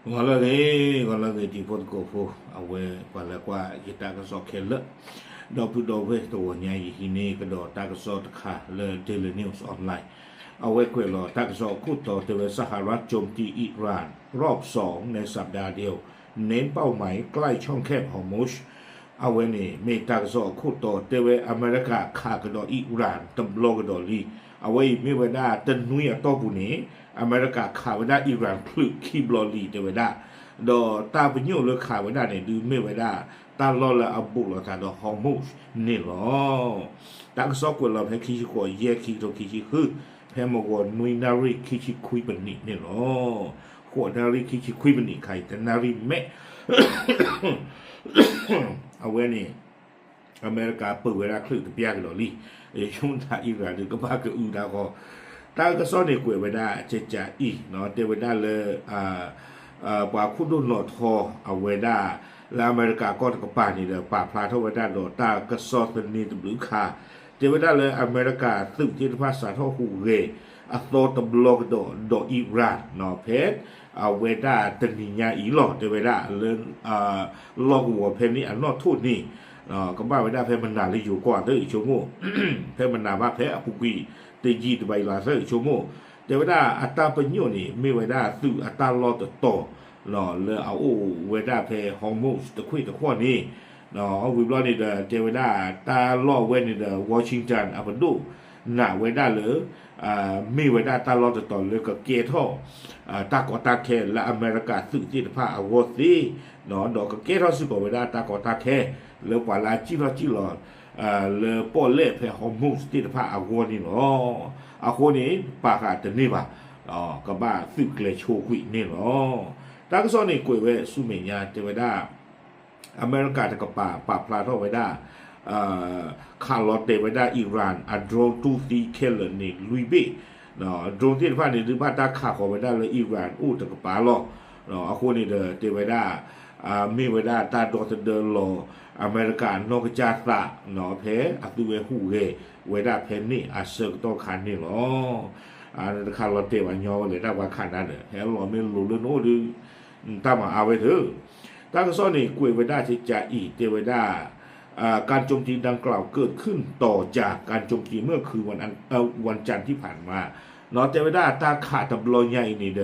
ဂီၤလၢအဂ့ၤ, ဂီၤလၢအဂ့ၤ တံၤဖိသကိးဖိ, အဝဲပှၤလၢကွၢ်ယတၢ်ကစီၣ်ခဲလၢာ်, ဒီပုၢ်ဒီဝဲၢ် တဂီၤညါအံၤ ဟံးန့ၢ်ကဒီးတၢ်ကစီၣ်တခါလၢ Daily News Online အဝဲကွဲးလီၤတၢ်ကစီၣ်အခိၣ်တီတဲဝဲ สหรัฐโจมตีอิหร่านรอบสองในสัปดาห์เดียว เน้นเป้าหมายใกล้ช่องแคบฮอร์มุซ အဝဲန့ၣ် မ့ၢ်တၢ်ကစီၣ်အခိၣ်တီတဲဝဲ အမဲရကၤခးကဒီးအံရၣ်တဘျီကဒီးလံ. အဝဲအံၤမ့ၢ်ဝဲဒၣ်တနွံအတီၢ်ပူၤန့ၣ် အမဲရကၤခးဝဲဒၣ်အံရၣ်ချုးခံဘျီလံတဲဝဲဒၣ်, ဒီးတၢ်ပညိၣ်လၢခးဝဲဒၣ်န့ၣ် ဒုးမ့ၢ်ဝဲဒၣ် တၢ်လီၢ်လၢအဘူးလိာ်သးဒီး Hormuz န့ၣ်လီၤ. တၢ်ကစီၣ်ကွဲးလီၤဖဲခံဆံဃိး ယဲၢ် ခံကထိခံဆံဃု, ဖဲမုၢ်ဂီၤနွံနၣ်ရံၣ်ခံဆံခွံပနံးန့ၣ်လီၤ. ဃိးနၣ်ရံၣ်ခံဆံခွံပနံးခါအံၤ တနၣ်ရံၣ်မဲာ် အဝဲန့ၣ် အမဲရကၤပၢၢ်ဝဲဒၣ်ချုးတပျၢ်ကဒီးလံ. ယဆိကမိၣ်သးအံရၣ်ဒုးကဘၣ်ကအုဒၣ်ဃီ. တၢ်ကစီၣ်န့ၣ်ကွဲးဝဲဒၣ်ကကးအံၤ တဲဝဲဒၣ်လၢ ပှၤခိၣ်ဒိၣ်နီၣ်ထီအဝဲဒၣ် လၢအမဲရကၤကီၢ်တကပၤန့ၣ်ဒီး ပာ်ဖျါထီၣ်ဝဲဒၣ်ဒီးတၢ်ကစီၣ်သန့တဘျုးခါ, တဲဝဲဒၣ်လၢအမဲရကၤသုးသ့ၣ်တဖၣ်စးထီၣ်ဟူးဂဲၤအသီတဘျီကဒီးဒီးအံရၣ် ဖဲ အဝဲဒၣ်တနံၤညါအံၤလီၤ. တဲဝဲဒၣ်လၢ လီၢ်ကဝီၤဖဲန့ၣ်အနီၣ်ထိၣ်န့ၣ် ကဘၣ်ဝဲဒၣ်ဖဲမနၤလၢယိၤကီၢ်သၢဆိကမိၣ်, ဖဲမနၤဘၣ်ဖဲအပူၤကွံာ်တယံာ်တဘၣ်အံၤလီၤသၢဆိကမိၣ်, တဲဝဲဒၣ်အတၢ်ပညိၣ်န့ၣ် မ့ၢ်ဝဲဒၣ်သုးအတၢ်လီၢ်တတီၤ လၢအအိၣ်ဝဲဒၣ်ဖဲ Hormuz တခွ့ၣ်တခီၣ်န့ၣ်, ဝံၤဘျီန့ၣ်ဒီး တဲဝဲဒၣ်တၢ်လီၢ်ဝဲန့ၣ်ဒီး Washington အပဒိၣ် နာ်ဝဲဒၣ်လၢ မ့ၢ်ဝဲဒၣ်တၢ်လီၢ်တတီၤလၢကကဲထီၣ် တၢ်ကီတၢ်ခဲလၢအမဲရကၤသုးသ့ၣ်တဖၣ်အဂီၢ်သ့, ဒီးကကဲထီၣ်စ့ၢ်ကီးဝဲဒၣ်တၢ်ကီတၢ်ခဲ လၢပှၤလၢအစံၣ်ထီၣ်စံၣ်လီၤ လၢပီၣ်လဲၣ်ဖဲ Hormuz သ့ၣ်တဖၣ်အဂီၢ်န့ၣ်လီၤ. အဃိန့ၣ် ပာ်ဃာ်တန့ၢ်ဘၣ်, ကဘၣ်သုးကျဲၤဆိကွံာ်န့ၣ်လီၤ. တၢ်ကစီၣ်န့ၣ်ကွဲးဝဲဆူမဲာ်ညါတဲဝဲဒၣ် အမဲရကၤတကပၤပာ်ဖျါထီၣ်ဝဲဒၣ် ခးလီၤတဲာ်ဝဲဒၣ်အံရၣ်အ drone တူၢ်သံခဲလၢာ်န့ၣ်လွံၢ်ဘ့ၣ်, drone သ့ၣ်တဖၣ်န့ၣ် ဒုးဘၣ်တၢ်ခးဃီၤဝဲဒၣ်လၢအံရၣ်အိၣ်တကပၤလီၤ. အဃိန့ၣ်ဒီးတဲဝဲဒၣ် မ့ၢ်ဝဲဒၣ်တၢ်ဒီသဒၢလီၤ အမဲရကၤနီၢ်ကစၢ်သး ဖဲအသုဝဲဟူးဂဲၤဝဲဒၣ်ဖဲန့ၣ်အဆၢကတီၢ်ခါန့ၣ်လီၤ. တခးလီၤတဲာ်ဘၣ်ညီဝဲလဲၣ် တၢ်ပှၤခးနၤဒီး ဟဲလီၤမ့ၢ်လိၤလၢနအိၣ်ဒုး တၢ်မၤအါဝဲသၢ တၢ်ကစီၣ်န့ၣ်ကွဲးဝဲဒၣ်ကကးအံၤ တဲဝဲဒၣ် การโจมตีดังกล่าวเกิดขึ้นต่อจากการโจมตีเมื่อคืนวันอัง เอ่อ วันจันทร์ที่ผ่านมา တဲဝဲဒၣ်တၢ်ခးတဘျီညါအံၤန့ၣ်ဒီး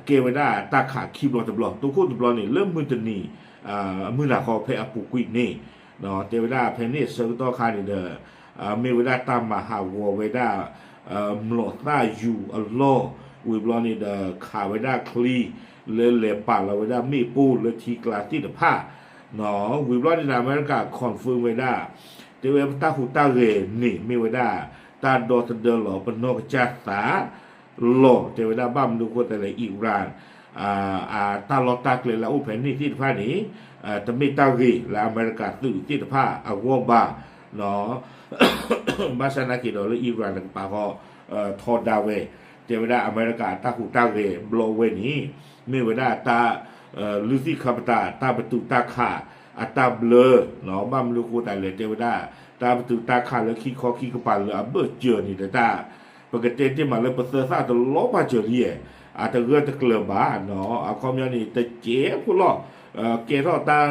ကဲဝဲဒၣ်တၢ်ခးခံဘျီတဘျီ တိခိၣ်တဘျီန့ၣ် လၢမုၢ်တနံၤ မုၢ်နၤဃီဖဲအပူၤကွံာ်န့ၣ် တဲဝဲဒၣ်ဖဲန့ၣ်အဆၢကတီၢ်ခါန့ၣ်ဒီး မ့ၢ်ဝဲဒၣ်တၢ်မၤဟးဂီၤဝဲဒၣ် မျိာ်သၣ်ယူၤအလီၢ် ဝံၤဘျီန့ၣ်ဒီး ခးဝဲဒၣ်ချံ လၢလဲၤပာ်လီၤဝဲဒၣ်မ့ၣ်ပိၢ်လၢထံကျါသ့ၣ်တဖၣ် ဝံၤဘျီန့ၣ်ဒီး အမဲရကၤ confirm ဝဲဒၣ် တဲဝဲတၢ်ဟူးတၢ်ဂဲၤန့ၣ် မ့ၢ်ဝဲဒၣ် တၢ်ဒီသဒၢလီၤပနီၢ်ကစၢ်သး လီၤ တဲဝဲဒၣ်ဘၣ်မနုၤအဃိသတးလဲၣ် အံရၣ် အတၢ်လီၢ်တၢ်ကျဲလၢအအိၣ်ဖဲန့ၣ်သ့ၣ်တဖၣ်န့ၣ် တမ့ၢ်တၢ်ဂ့ၤလၢအမဲရကၤသုးသ့ၣ်တဖၣ်အဂီၢ်ဘၣ် ဘၣ်ဆၣ်နာ်က့ၤဒီးလၢအံရၣ်တကပၤဃီ ထီဒါဝဲ တဲဝဲဒၣ်အမဲရကၤအတၢ်ဟူးတၢ်ဂဲၤဘျီဝဲန့ၣ် မ့ၢ်ဝဲဒၣ်တၢ် လုၢ်သံၣ်ခါပတာ် တၢ်ပတုာ်တၢ်ခးအတၢ်ဘျၢ ဘၣ်မနုၤအဃိသတးလဲၣ် တဲဝဲဒၣ် တၢ်ပတုာ်တၢ်ခးလၢခံခီခံကပၤလၢအဘၢၣ်စၢၤန့ၣ်ဒီးတၢ် ပကတဲတ့ၢ်မးလၢပသၢသၣ်တလီၤပာ်စၢၤလံဧါ, အတဂၢၢ်တကျၢၤဘၣ် အခီပညီန့ၣ် တကဲးဖိလီၤ ကဲထီၣ်တၢ်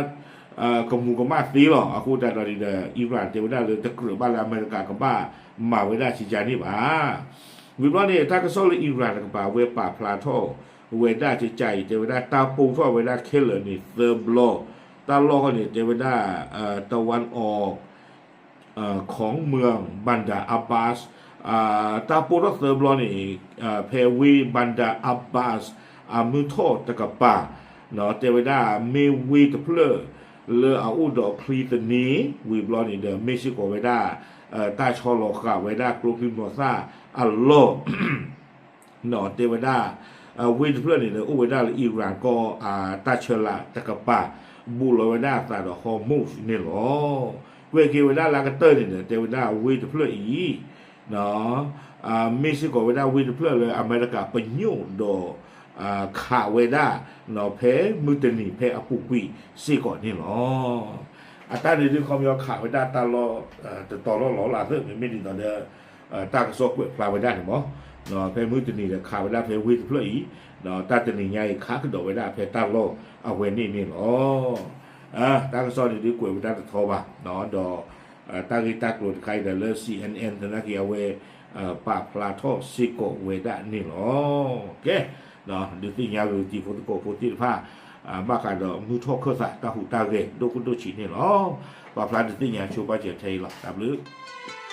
ကမူၤကမၣ်သ့လီၤ. အဃိသတးဒီးန့ၣ်ဒီး အံရၣ်တဲဝဲဒၣ်လၢတကြၢးဘၣ်လၢအမဲရကၤကဘၣ်မၤဝဲဒၣ်ကကးန့ၣ်ဘၣ်. ဝံၤဘျီန့ၣ် တၢ်ကစီၣ်လၢအံရၣ်တကပၤဝဲပာ်ဖျါထီၣ်ဝဲဒၣ်ကကးအံၤ တဲဝဲဒၣ်တၢ်ပိၢ်ထီၣ်ဝဲဒၣ်ခဲလၢာ်န့ၣ်သၢဘျီ, တၢ်လီၢ်ဃီန့ၣ် တဲဝဲဒၣ် တဝၢ်အီၣ် ของเมืองบันดาอับบาส တၢ်ပိၢ်ထီၣ်သၢဘျီန့ၣ် ဖဲဝ့ၢ် Bandar Abbas အမုၢ်ထီၣ်တကပၤ တဲဝဲဒၣ်မ့ၢ်ဝ့ၢ်တဖျၢၣ် လၢအအိၣ်ဒီးချံသနံ ဝံၤဘျီန့ၣ်ဒီး မ့ၢ်စ့ၢ်ကီးဝဲဒၣ် တၢ်ဆီလီၤဃာ်ဝဲဒၣ်ကျိချံမျိာ်သၣ်အလီၢ် တဲဝဲဒၣ် ဝ့ၢ်တဖျၢၣ်န့ၣ်ဒီး အိၣ်ဝဲဒၣ်လၢအံရၣ်ကီၢ်အတၢ်ဆၢလးတကပၤ ဘူးလီၤဝဲဒၣ်အသးဒီး Hormuz န့ၣ်လီၤ. ကွဲးက့ၤဝဲဒၣ်လၢအကတၢၢ်န့ၣ်ဒီး တဲဝဲဒၣ်ဝ့ၢ်တဖျၢၣ်အံၤ မ့ၢ်စ့ၢ်ကီးဝဲဒၣ်ဝ့ၢ်တဖျၢၣ်လၢအမဲရကၤပညိၣ်ဒီး ခးဝဲဒၣ် ဖဲမုၢ်တနံၤဖဲအပူၤကွံာ်စ့ၢ်ကီးန့ၣ်လီၤ. အတၢ်န့ၣ်ဒုးခီပညီခးဝဲဒၣ်တၢ်လီၢ်တတီၤလီၢ်လီၤလၢသ့ မ့မ့ၢ်ဒ်သိးဒီး တၢ်ကစီၣ်ကွဲးဖျါဝဲဒၣ်န့ၣ်မး, ဖဲမုၢ်တနံၤဒီးခးဝဲဒၣ်ဖဲဝ့ၢ်တဖျၢၣ်အံၤ, ဒီးတၢ်တနံၤညါအံၤခးကဒီးဝဲဒၣ်ဖဲတၢ်လီၢ်အဝဲန့ၣ်န့ၣ်လီၤ. တၢ်ကစီၣ်န့ၣ်ဒုးကွဲးဝဲဒၣ်တထီဘၣ်, ဒီးတၢ်ဂ့ၢ်တၢ်ကျိၤတခါအံၤဒီးလၢ C N N သနာ်က့အဝဲ ပာ်ဖျါထီၣ်စ့ၢ်ကီးဝဲဒၣ်န့ၣ်လီၤ. ကဲ, ဒုးသ့ၣ်ညါဂ့ၤတံၤဖိသကိးဖိသ့ၣ်တဖၣ် ဘၣ်ဃးဒီးမုၢ်ထီၣ်ခၢၣ်သးတၢ်ဟူးတၢ်ဂဲၤဒိၣ်ခိၣ်ဒိၣ်ဆံးန့ၣ်လီၤ. ပာ်ဖျါဒုးသ့ၣ်ညါဆိပာ်စၢၤထဲအံၤလီၤ. တၢ်ဘျုး